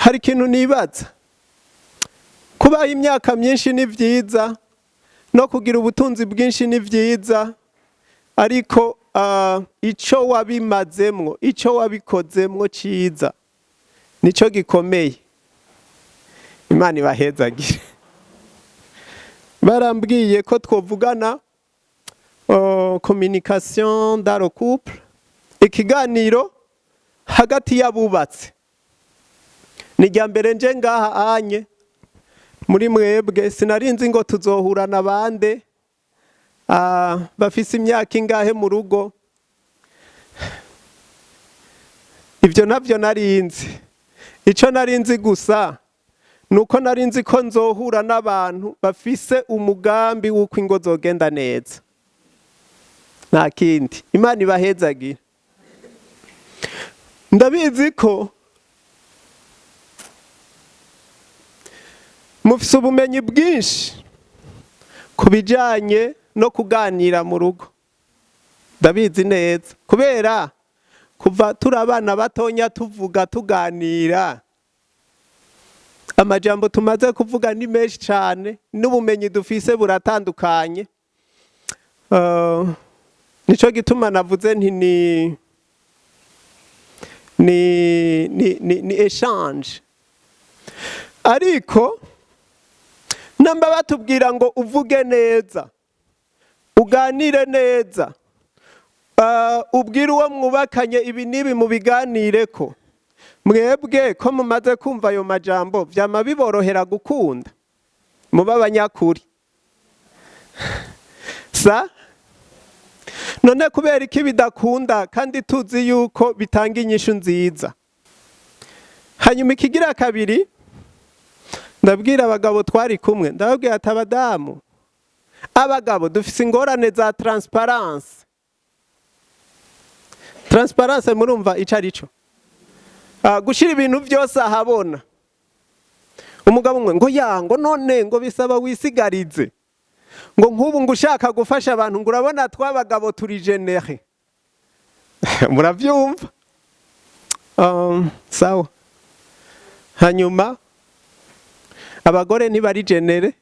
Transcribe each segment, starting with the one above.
Hari ikintu nibaza: kubaho imyaka myinshi ni byiza, no kugira ubutunzi bwinshi ni byiza, ariko icyo wabimazemwo, icyo wabikozemwo cyiza, nicyo gikomeye. Imana ibahezagire. Barambwiye ko twovugana communication dans le couple, ikiganiro hagati y'abubatse. Ni irya mbere nje ngaha anye muri mwebwe. Sinarinzi ngo tuzohura na bande, bafise imyaka ingahe mu rugo. Ibyo ntabyo narinzi. Icyo narinzi gusa ni uko narinzi ko nzohura n'abantu bafise umugambi w'uko ingo zogenda neza, nta kindi. Imana ibahezagire. Ndabizi ko mufise ubumenyi bwinshi ku bijyanye no kuganira mu rugo. Ndabizi neza kubera kuva turi abana batonya tuvuga, tuganira. Amajambo tumaze kuvuga ni menshi cyane, n'ubumenyi dufise buratandukanye. Nico gituma navuze nti ni échange. Ariko namba batubwira ngo uvuge neza, uganire neza, ubwire uwo mwubakanye ibi n'ibi, mubiganire, ko mwebwe ko mumaze kumva ayo majambo, vyama biborohera gukunda muba abanyakuri? Sa none kubera iki bidakunda kandi tuzi yuko bitanga inyishu nziza? Hanyuma ikigira kabiri, ndabwira abagabo twari kumwe, ndababwira ati: "Abadamu, abagabo dufise ingorane za transparence." Transparence murumva ico ari cyo? Gushyira ibintu byose ahabona. Umugabo umwe ngo ya ngo none ngo bisaba wisigarize, ngo nk'ubu ngo ushaka gufasha abantu, ngo urabona tw'abagabo turi généreux. Murabyumva? Sawa. Hanyuma abagore ntibari généreux.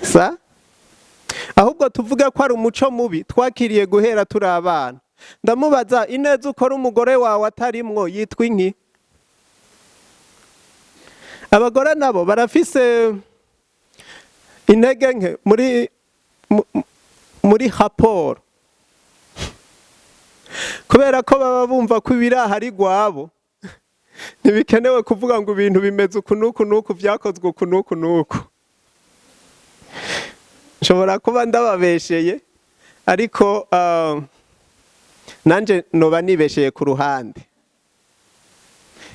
Sa ahubwo tuvuge ko ari umuco mubi twakiriye guhera turi abana. Ndamubaza: ineza ukora umugore wawe atarimwo yitwa inki? Abagore nabo barafise intege nke muri raporo, kubera ko baba bumva ko ibiraha ari rwabo, ntibikenewe kuvuga ngo ibintu bimeze uku n'uku n'uku, byakozwe uku n'uku n'uku. Nshobora kuba ndababesheye, ariko nanjye noba nibesheye ku ruhande.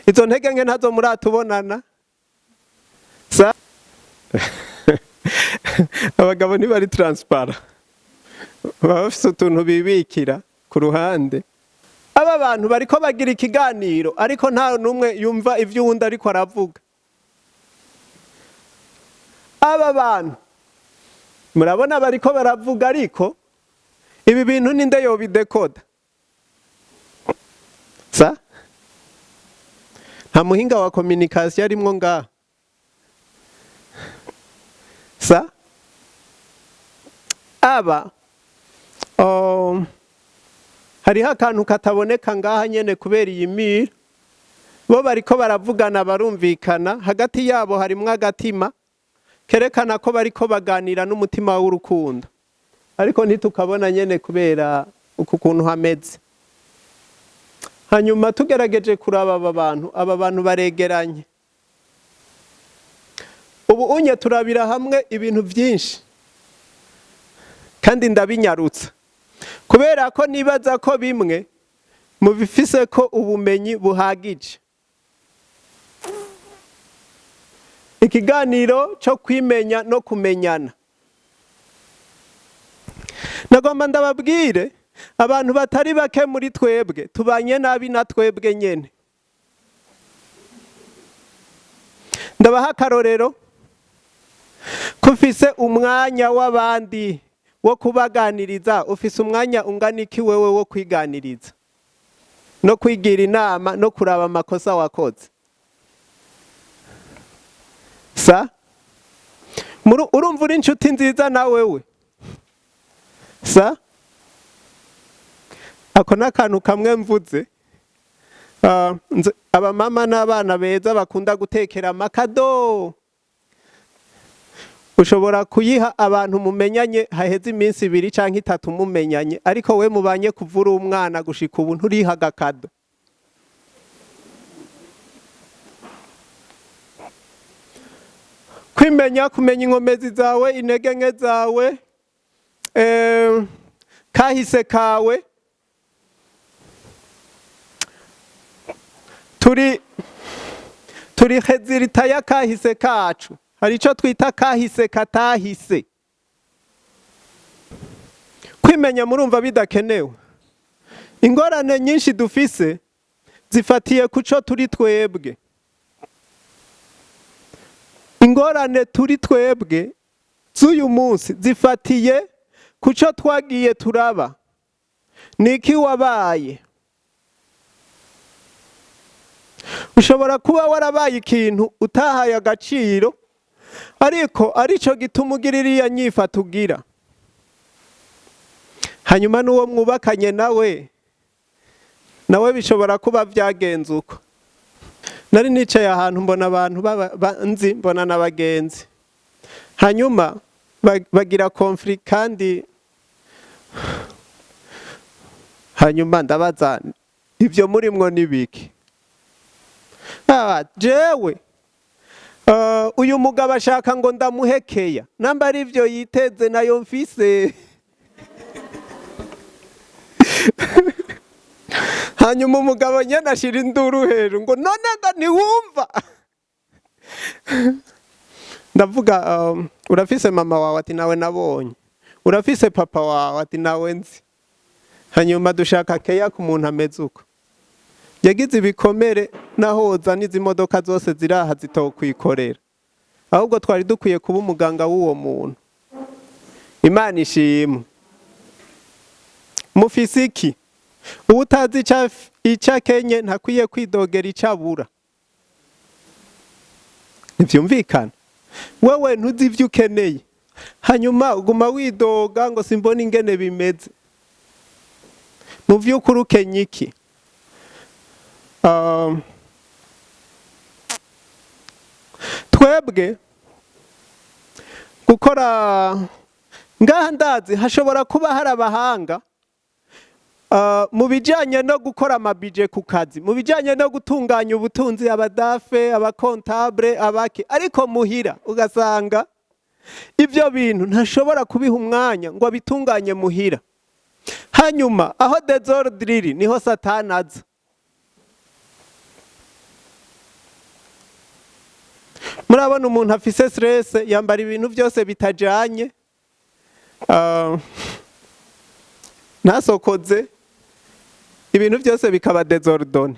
Izo ntege nke ntazo muratubonana. Sa abagabo ntibari transparents, baba bafite utuntu bibikira ku ruhande. Aba bantu bariko bagira ikiganiro, ariko nta n'umwe yumva ibyo uwundi ariko aravuga. Aba bantu murabona bariko baravuga, ariko ibi bintu ninde yobidekoda? Sa nta muhinga wa communication arimwo ngaha? Sa aba hariho akantu kataboneka ngaha nyene kubera iyi mire. Bo bariko baravugana, barumvikana hagati yabo, harimwo agatima kerekana ko bariko baganira n'umutima w'urukundo, ariko ntitukabona nyene kubera uku kuntu hameze. Hanyuma tugerageje kuraba aba bantu, aba bantu baregeranye. Ubu unye turabira hamwe ibintu byinshi, kandi ndabinyarutsa kubera ko nibaza ko bimwe mubifise ko ubumenyi buhagije. Ikiganiro cyo kwimenya no kumenyana. Nagomba ndababwire, abantu batari bake muri twebwe tubanye nabi na twebwe nyene. Ndabaha akarorero: ko ufise umwanya w'abandi wo kubaganiriza, ufise umwanya ungana iki wewe wo kwiganiriza? No kwigira inama no kuraba amakosa wakoze. Sa urumva uri inshuti nziza na wewe. Sa ako n'akantu kamwe mvuze. Abamama n'abana beza bakunda gutekera amakado. Ushobora kuyiha abantu mumenyanye haheze iminsi 2 canke 3 mumenyanye, ariko we mubanye kuva uri umwana gushika ubu nturiha agakado. Kwimenya, kumenya inkomezi zawe, intege nke zawe, kahise kawe. Turi résultat y'akahise kacu. Hari ico twita kahise katahise. Kwimenya murumva bidakenewe? Ingorane nyinshi dufise zifatiye kuco turi twebwe. Ingorane turi twebwe z'uyu munsi zifatiye kuco twagiye turaba. Niki wabaye? Ushobora kuba warabaye ikintu utahaye agaciro, ariko arico gituma ugira iriya nyifato ugira. Hanyuma n'uwo mwubakanye nawe bishobora kuba vyagenze uko. Nari nicaye ahantu mbona abantu nzi, mbona n'abagenzi, hanyuma bagira conflit. Kandi hanyuma ndabaza: "Ivyo murimwo ni biki?" "Ah, jewe uyu mugabo ashaka ngo ndamuhekeya, namba ari ivyo yiteze nayo mfise." Hanyuma umugabo nyene ashira induru hejuru ngo: "None ngo ntiwumva?" Ndavuga: "Urafise mama wawe?" Ati: "Nawe nabonye." "Urafise papa wawe?" Ati: "Nawe nzi." Hanyuma dushaka keya ku muntu ameze uko yagize ibikomere, nahoza n'izi modoka zose ziraha zitokwikorera. Ahubwo twari dukwiye kuba umuganga w'uwo muntu. Imana ishimwe. Mufise iki? Uwutazi ico akenye ntakwiye kwidogera ico abura. Ntivyumvikana? Wewe ntuzi ivyo ukeneye, hanyuma uguma widoga ngo simbona ingene bimeze. Mu vy'ukuri ukenye iki? Twebwe gukora ngaha, ndazi hashobora kuba hari abahanga mu bijanye no gukora ama budget ku kazi, mu bijanye no gutunganya ubutunzi, aba DAF, aba comptable, abaki, ariko muhira ugasanga ivyo bintu ntashobora kubiha umwanya ngo abitunganye muhira. Hanyuma aho désordre iri niho Satani aza. Murabona umuntu afise stress yambara ibintu byose bitajanye, ntasokoze, ibintu byose bikaba désordonné.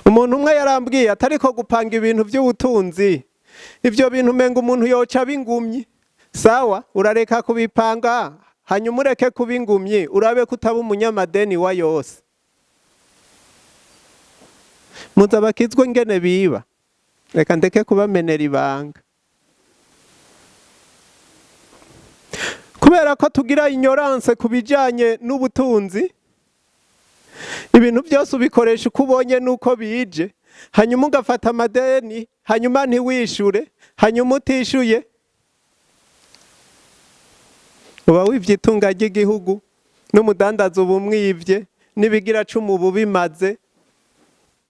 Umuntu umwe yarambwiye atari ko gupanga ibintu by'ubutunzi, ibyo bintu umenga umuntu yoca bingumye. Sawa, urareka kubipanga, hanyuma ureke kuba ingumyi, urabe ko utaba umunyamadeni wa yose. Muzi abakizwe ngene biba? Reka ndeke kubamenera ibanga. Kubera ko tugira ignorance ku bijanye n'ubutunzi, ibintu byose ubikoresha uko ubonye n'uko bije, hanyuma ugafata amadeni, hanyuma ntiwishure, hanyuma utishuye uba wivye itunga ry'igihugu, n'umudandaza uba umwivye, n'ibigira cumi uba ubimaze.